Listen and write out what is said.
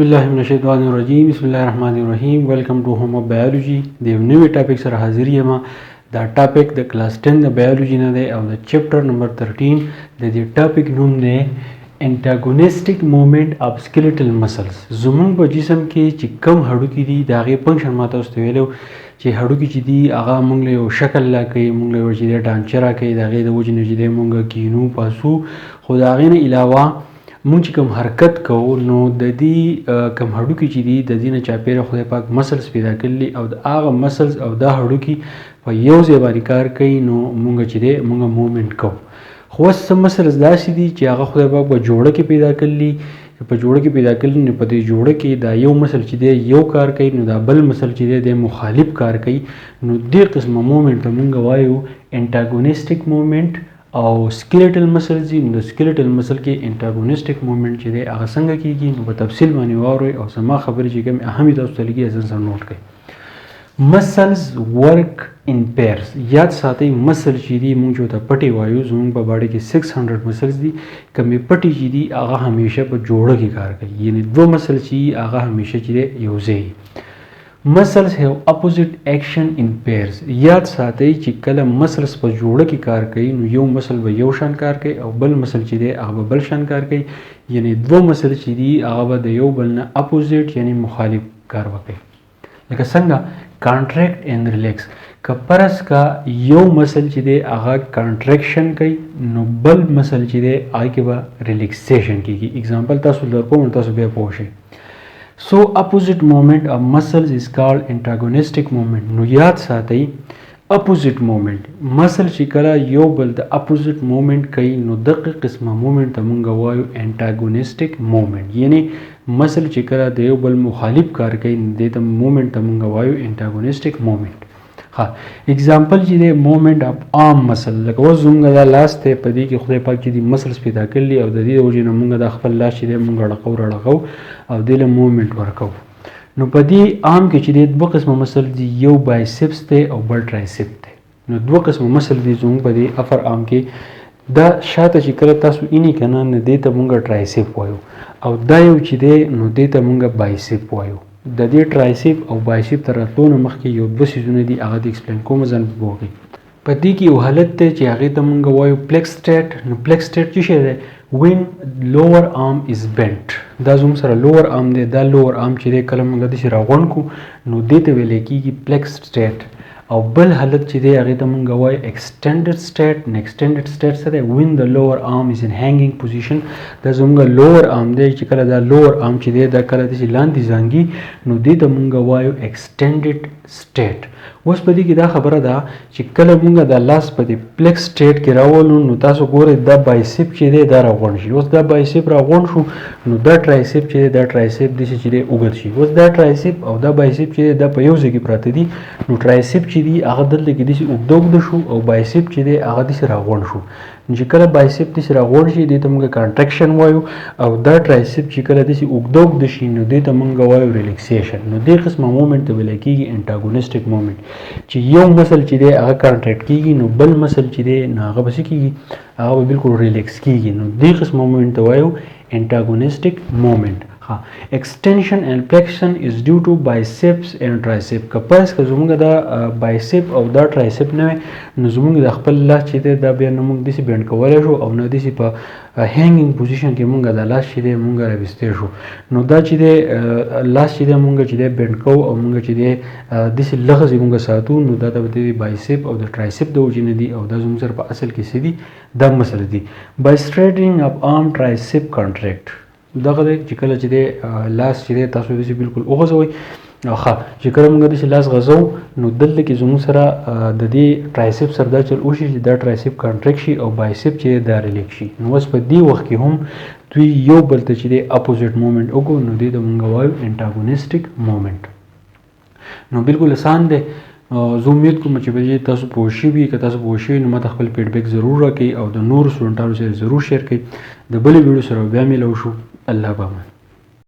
بالله من الشیطان الرجیم، بسم الله الرحمن الرحیم. Welcome to Home of Biology. د یو نوي topic سره حاضر یم. دا topic د کلاس 10 د بیولوژي نه دی او د chapter number 13. د دې topic نوم دی antagonistic movement of skeletal muscles. زمونږ په جسم کې چې کم هډوکي دي، د هغې function ما تاسو ته ویلو چې هډوکي چې دي، هغه مونږ له یو شکل راکوي، مونږ له یو چې دی ډانچه راکوي. د هغې د وجې نه چې دی مونږ کینو پاسو. خو د هغې نه علاوه مونږ چې کوم حرکت کوو، نو د دې کوم هډوکي چې دي، د دې نه چاپېره خدای پاک muscles پیدا کړي او د هغه muscles او دا هډوکي په یو ځای باندې کار کوي، نو مونږ چې دی مونږ movement کوو. خو اوس څه muscles داسې دي چې هغه خدای پاک په جوړه کې پیدا کړي، په جوړه کې پیدا کړي، نو په دې جوړه کې دا یو muscle چې دی یو کار کوي، نو دا بل muscle چې دی د مخالف کار کوي. نو دې قسمه movement ته مونږ وایو antagonistic movement. او skeletal muscles دي، نو د skeletal muscle کې antagonistic movement چې دی هغه څنګه کیږي، نو په تفصیل باندې واورئ او زما خبرې چې کومې اهمې تاسو ته لګي، ځان سره note کړئ. Muscles work in pairs. یاد ساتئ، muscle چې دي، مونږ چې ورته پټې وایو، زمونږ په باډي کې 600 muscles دي. کومې پټې چې دي، هغه همیشه په جوړه کې کار کوي، یعنی دوه muscle چې هغه همیشه چې دی یو ځای. Muscles have opposite action in pairs. یاد ساتئ چې کله muscles په جوړه کې کار کوي، نو یو muscle به یو شان کار کوي او بل muscle چې دی هغه به بل شان کار کوي، یعنی دوه muscle چې دي هغه به د یو بل نه opposite یعنی مخالف کار وکړي. لکه څنګه؟ Contract and relax. که فرض کا یو muscle چې دی هغه contraction کوي، نو بل muscle چې دی هغه کې به relaxation کیږي. Example تاسو درکوم، تاسو بیا پوه شئ. So opposite movement of muscles is called antagonistic movement. نو یاد ساتئ، opposite movement muscle چې کله یو بل د opposite movement کوي، نو دغه قسمه movement ته مونږ وایو antagonistic movement، یعنی muscle چې کله د یو بل مخالف کار کوي، نو دې ته movement ته مونږ وایو antagonistic movement. ها، example چې دی movement of arm muscle. لکه اوس زمونږ دا لاس دی، په دې کې خدای پاک چې دی muscles پیدا کړي او د دې وجې نه مونږ دا خپل لاس چې دی مونږ اړقو راړقو او دې له movement ورکوو. نو په دې arm کې چې دی دوه قسمه muscle دي، یو biceps دی او بل tricep دی. نو دوه قسمه muscle دي زمونږ په دې upper arm کې. دا شاته چې کله تاسو اینی که نه، نو دې ته مونږ tricep وایو او دا یو چې دی، نو دې ته مونږ bicep وایو. د دې tricep او bicep تر راتلو نه مخکې یو دوه څیزونه دي، هغه د explain کوم، ځان پوه کړئ. په دې کې یو حالت دی چې هغې ته مونږ وایو flexed state. نو flexed state څه شی دی؟ When lower arm is bent. دا زموږ سره lower arm دی. دا lower arm چې دی، کله موږ داسې راغونډ کړو، نو دې ته ویل کېږي flexed state. او بل حالت چې دی هغې ته مونږ وایو extended state. نو extended state څه دی؟ When the lower arm is in hanging position. دا زموږ lower arm دی، چې کله دا lower arm چې دی دا کله داسې لاندې زانګي، نو دې ته مونږ وایو extended state. اوس په دې کې دا خبره ده چې کله مونږ دا لاس په دې flexed state کې راولو، نو تاسو ګورئ دا bicep چې دی دا راغونډ شي. اوس دا bicep راغونډ شو، نو دا tricep چې دی، دا tricep داسې چې دی اوږد شي. اوس دا tricep او دا bicep چې دی دا په یو ځای کې پراته دي، نو tricep چې دی هغه دلته کې داسې اوږده اوږده شو او bicep چې دی هغه داسې راغونډ شو. نو چې کله bicep داسې راغونډ شي، دې ته مونږ contraction وایو او دا tricep چې کله داسې اوږده اوږده شي، نو دې ته مونږ وایو relaxation. نو دې قسمه movement ته ویل کېږي antagonistic movement، چې یو muscle چې دی هغه contract کیږي، نو بل muscle چې دی نو هغه به څه کیږي؟ هغه به بالکل relax کیږي. نو دې قسمه movement ته وایو antagonistic movement. ها، extension and flexion is due to biceps and tricep. که فرض که زموږ دا bicep او دا tricep نه وي، نو زموږ د خپل لاس چې دی دا بیا نه موږ داسې bend کولی شو او نه داسې په hanging position کې مونږ دا لاس چې دی مونږ راویستی شو. نو دا چې دی لاس چې دی مونږ چې دی bend کوو او مونږ چې دی داسې لغزې مونږ ساتو، نو دا د bicep او د tricep د وجې نه دي او دا زموږ سره په اصل کې څه دي؟ دا muscle دي. By straightening up arm, tricep contract. دغه دی چې کله چې دی لاس چې دی تاسو داسې بالکل وغځوئ. ښه، چې کله موږ داسې لاس غځوو، نو دلته کې زموږ سره د دې tricep سره دا چل وشي چې دا tricep contract شي او bicep چې دا relax شي. نو اوس په دې وخت کې هم دوی یو بل ته چې دی opposite movement وکړو، نو دې ته مونږ وایو antagonistic movement. نو بالکل اسان دی. زه امید کوم چې په دې تاسو پوه شوي. که تاسو پوه شوي، نو ماته خپل feedback ضرور راکړئ او د نورو سټوډنټانو سره ضرور share کړئ. د بلې ویډیو سره بیا میلاو شو. الله پامان.